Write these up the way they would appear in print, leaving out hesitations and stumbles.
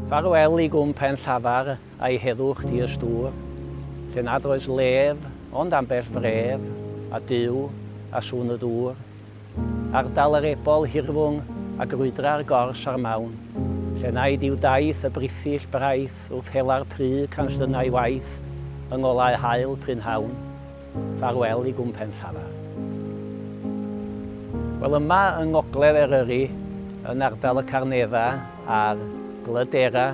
Ffarwel i gwm Pen Llafar a'i heddwch di-ystŵr, lle nad oes lef ond ambell fref, a Duw, a sŵn y dŵr. Ardal yr ebol hirfwng a grwydra'r gors a'r mawn, lle naid yw daith y brithyll braith wrth hela'r pry canstynnau waith yng ngolau haul prynhawn. Ffarwel i Gwm Pen Llafar. Wel yma yng ngogledd Eryri, yn ardal y Carneddau a'r Glydera,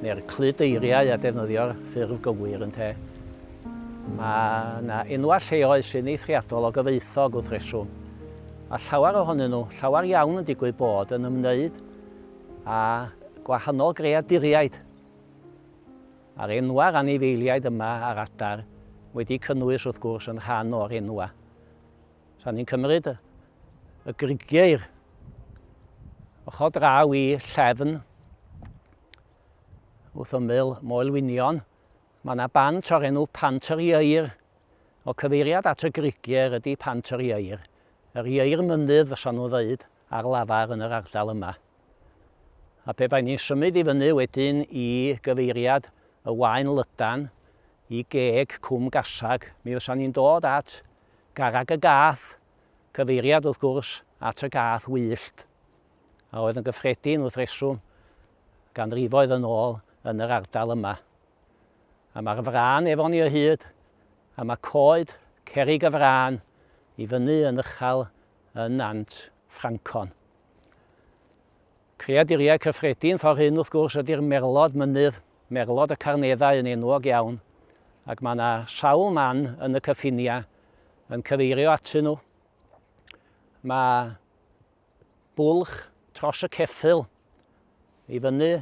neu'r Cludeiriau a defnyddio'r ffurf gywir ynte, mae yna enwau lleoedd sy'n eithriadol o gyfoethog wrth reswm, a llawer ohonyn nhw, llawer iawn yn digwydd bod, yn ymwneud â gwahanol greaduriaid. A'r enwa'r anifeiliaid yma a'r adar wedi cynnwys wrth gwrs yn rhan o'r enwa. Sa ni'n cymryd y grugieir ochr draw i llefn wrth ymyl Moelwynion, mae yna bant o'r enw Pant yr Ieir. O cyfeiriad at y grugieir ydy Pant yr Ieir. Yr ieir mynydd fysa nhw'n ddeud ar lafar yn yr ardal yma. A pe baen ni'n symud i fyny wedyn i gyfeiriad y Waen Lydan, i geg Cwm Gasag, mi fysa ni'n dod at Garreg y Gath, cyfeiriad wrth gwrs at y gath wyllt, a oedd yn gyffredin wrth reswm ganrifoedd yn ôl yn yr ardal yma. A mae'r frân efo ni o hyd, a mae coed cerrig y frân i fyny yn uchel yn Nant Ffrancon. Creaduriau cyffredin ffordd hyn wrth gwrs ydy'r merlod mynydd, merlod y Carneddau yn enwog iawn, ac mae yna sawl man yn y cyffiniau yn cyfeirio atyn nhw. Mae bwlch tros y ceffyl i fyny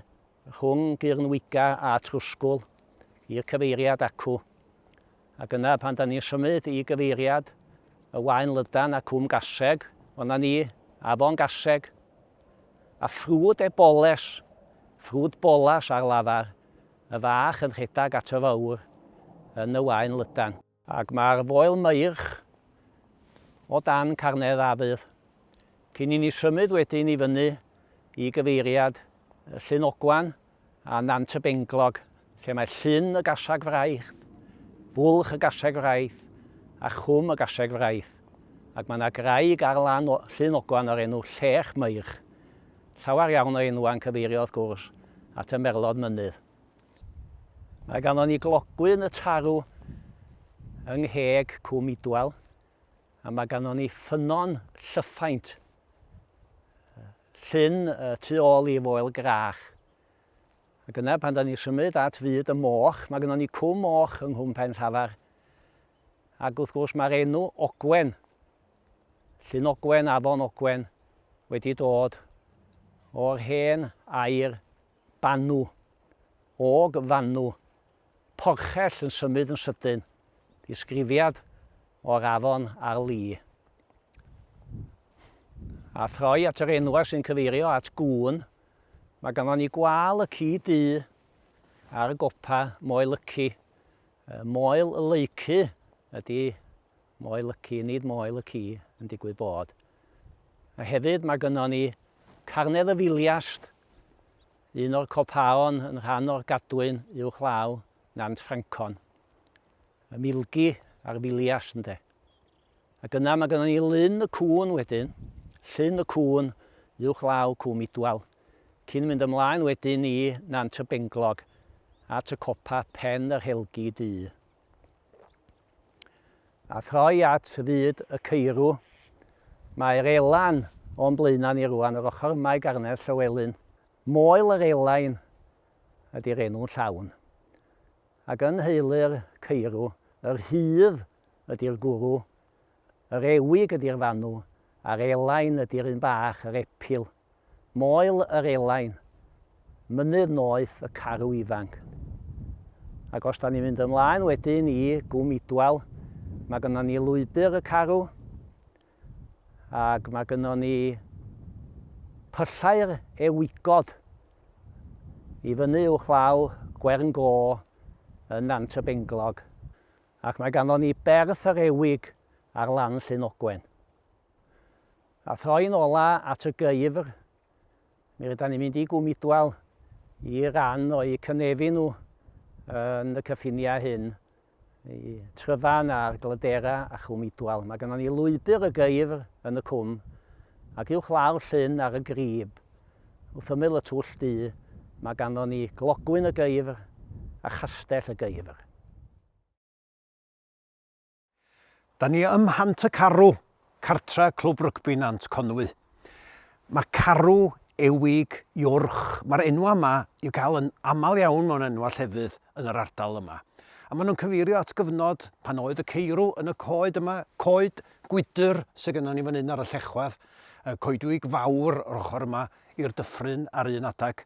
rhwng Gyrnwiga a Trwsgwl i'r cyfeiriad acw. Ac yna pan da ni'n symud i gyfeiriad y Waen Lydan a Cwm Gaseg, o'na ni, Afon Gaseg, a ffrwd Eboles, ffrwd Bolas ar lafar, y fach yn rhedeg at y fawr yn y Waen Lydan. Ac mae'r Foel Meirch o dan Carnedd Dafydd. Cyn i ni symud wedyn i fyny i gyfeiriad Llyn Ogwan a Nant y Benglog, lle mae Llyn y Gaseg Fraith, Bwlch y Gaseg Fraith a Chwm y Gaseg Fraith. Ac mae yna graig ar lan Llyn Ogwan o'r enw Llech Meirch. Llawer iawn o enwau'n cyfeirio wrth gwrs at y merlod mynydd. Mae ganddo ni glogwyn y tarw yng ngheg Cwm Idwal, a mae ganddo ni ffynnon llyffaint llyn y tu ôl i Foel Grach. Ac yna pan da ni'n symud at fyd y moch, mae gynnon ni Cwm Moch yng Nghwm Pen Llafar. Ac wrth gwrs mae'r enw Ogwen, Llyn Ogwen, Afon Ogwen, wedi dod o'r hen air banw, og fanw, porchell yn symud yn sydyn, disgrifiad o'r afon ar li. A throi at yr enwau sy'n cyfeirio at gŵn, mae ganddo ni gwâl y ci du ar y gopa Moel Yci. Moel y Leucu ydy Moel Yci, nid Moel y Ci yn digwydd bod. A hefyd mae gynno ni Carnedd y Filiast, un o'r copaon yn rhan o'r gadwyn uwchlaw Nant Ffrancon. Y milgi a'r filiast ynde. Ac yna mae gynnon ni Lyn y Cŵn wedyn, Llyn y Cŵn, uwchlaw Cwm Idwal, cyn mynd ymlaen wedyn i Nant y Benglog, at y copa Pen yr Helgi Du. A throi at fyd y ceirw, mae'r Elan o'n blaenau ni rwan, yr ochr yma i Garnedd Llywelyn. Moel yr Elain ydy'r enw'n llawn. Ac yn nheulu'r ceirw, yr hydd ydy'r gwrw, yr ewig ydy'r fanw, a'r elain ydy'r un bach, yr epil. Moel yr elain. Mynydd noeth y carw ifanc. Ac os da ni'n mynd ymlaen wedyn i Gwm Idwal, mae gynnon ni lwybr y carw, ac mae gynnon ni pyllau'r ewigod i fyny uwchlaw Gwern Go yn Nant y Benglog. Ac mae ganddo ni berth yr ewig ar lan Llyn Ogwen. A throi'n ola at y geifr, mi rydan ni'n mynd i Gwm Idwal i ran o'u cynefin nhw yn y cyffiniau hyn, i Tryfan a'r Glydera a Chwm Idwal. Mae gennon ni lwybr y geifr yn y cwm, ac uwchlaw'r llyn ar y grib, wrth ymyl y Twll Du, mae ganddo ni Glogwyn y Geifr a Chastell y Geifr. Da ni ym Mhant y Carw, cartra Clwb Rygbi Nant Conwy. Mae carw, ewig, iwrch, mae'r enwau yma i'w cael yn aml iawn mewn enwau llefydd yn yr ardal yma. A maen nhw'n cyfeirio at gyfnod pan oedd y ceirw yn y coed yma, coed gwydr sydd gennym ni fan hyn ar y llechwedd, coedwig fawr o'r ochr yma i'r dyffryn ar un adeg.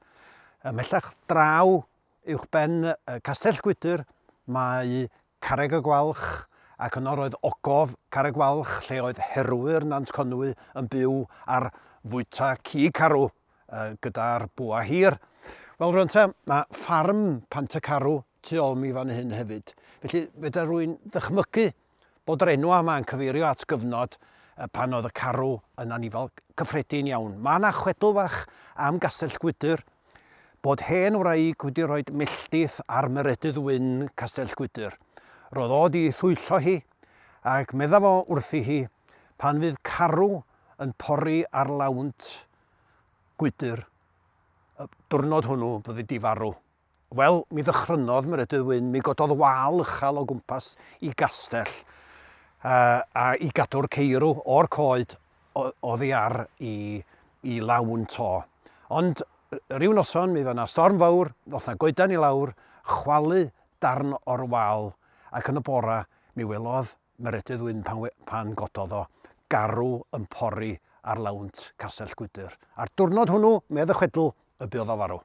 Ymhellach draw uwchben Castell Gwydr mae Carreg y Gwalch, ac yno roedd ogof Carreg Gwalch lle oedd herwyr Nant Conwy yn byw ar fwyta cig carw gyda'r bwa hir. Wel rwan te, mae ffarm Pant y Carw tu ôl mi fan hyn hefyd. Felly fedra rwy'n ddychmygu bod yr enw yma yn cyfeirio at gyfnod pan oedd y carw yn anifal cyffredin iawn. Mae yna chwedl fach am Gastell Gwydr bod hen wraig wedi rhoi melltith ar Meredydd Wyn Castell Gwydr. Roedd o 'di thwyllo hi, ac medda fo wrthi hi, pan fydd carw yn pori ar lawnt gwydr, y diwrnod hwnnw fyddi di farw. Wel, mi ddychrynodd Meredydd Wyn, mi gododd wal uchel o gwmpas i gastell, a, a i gadw'r ceirw o'r coed oddi ar i, i lawnt o. Ond rhyw noson, mi fyna storm fawr, ddoth na goedan i lawr, chwalu darn o'r wal, ac yn y bora, mi welodd Meredydd Wyn pan, pan gododd o, garw yn pori ar lawnt Castell Gwydr. A'r diwrnod hwnnw, medd y chwedl, y buodd o farw.